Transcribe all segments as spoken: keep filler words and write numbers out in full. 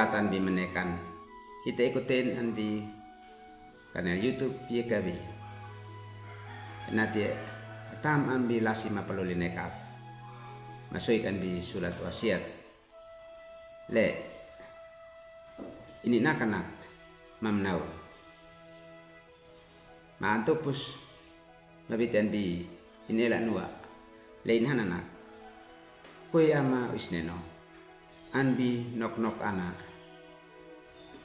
Tan bi manekan. Hita ikutin an bi kanal YouTube ye kabi. Nati tam an bi lasi mapaluli nekap. Masuik an bi sulat wasiat. Le ini nakanak mamnaun. Ma antupus mabitan bi inela nua le inhananak. Koi ama isneno. An bi noknok ana.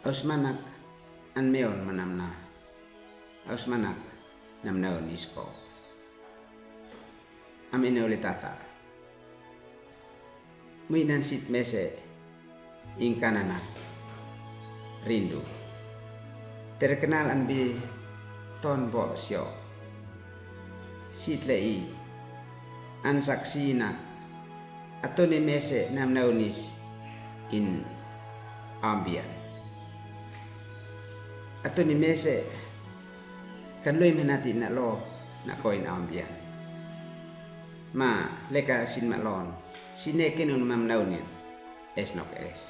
Aus manak an meon manamna. Aus manak namnaun isko. Am ine uli tata. Muinan sit mese ingkanana rindu. Terkenal an bi ton bo sio. Sit le i an saksi na atuni mese namnaunis in ambian. Atuni mese kan lui menati na lo na ko in ambian. Ma leka sin malon sine kenun mamnaunin es nok es.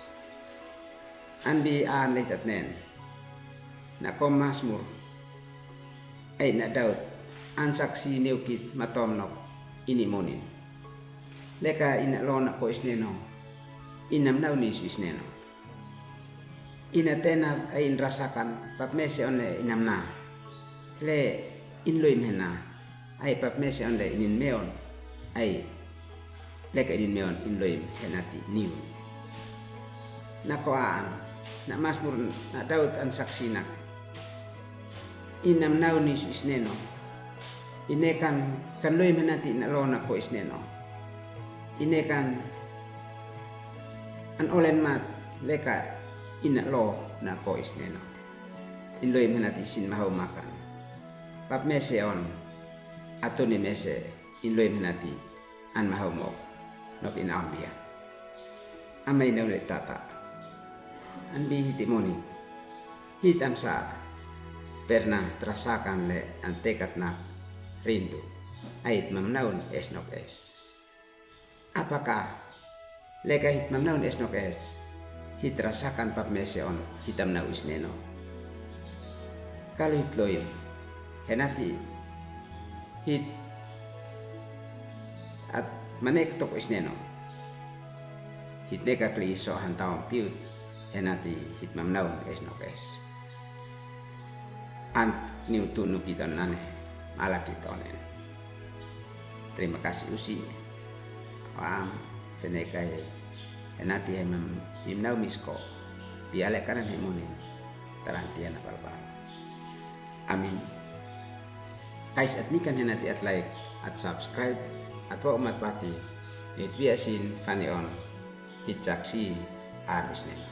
An bi an leitat nen na ko masmur. Ai na Daud an saksi neukit matom nok ini munin. Leka ina lo na ko isneno. Inam naunis isneno. Ina tena ai in rasakan pap mese on le inam na. Le in lui mena ai pap mese on le inin meon. Ai leka inin meon in lui menati niu. Na ko an na masmur na Daud an saksi nak. Inam naunis isneno. Ine kan kan lui menati na lo na ko isneno. Ine kan an olen mat leka ina lo na ko isneno. In lui menati sin mahau makan. Pap mese on atuni mese in lui menati an mahau mok nok in ambian. Ama ine uli tata. An bi hiti moni. Hitam sa perna terasakan le an tekat na rindu. Ait mamnaun es nok es. Apaka leka hit mamnaun es nok es hit rasakan pap mese on hitam nau isneno. Kalu hit loim henati hit at manek tok isneno. Hit neka kli iso hantaun piut henati hit mamnaun es nok es. An niu tu nukiton nane malaki tonen. Terima kasih usi. Wam fenekai henati hemam mimnau misko. Piale kanan hemunin tarantiana balbal. Amin. Kais at nikan henati at like at subscribe at wa umat bati. Nit biasin fani on. Hit saksi arus nen.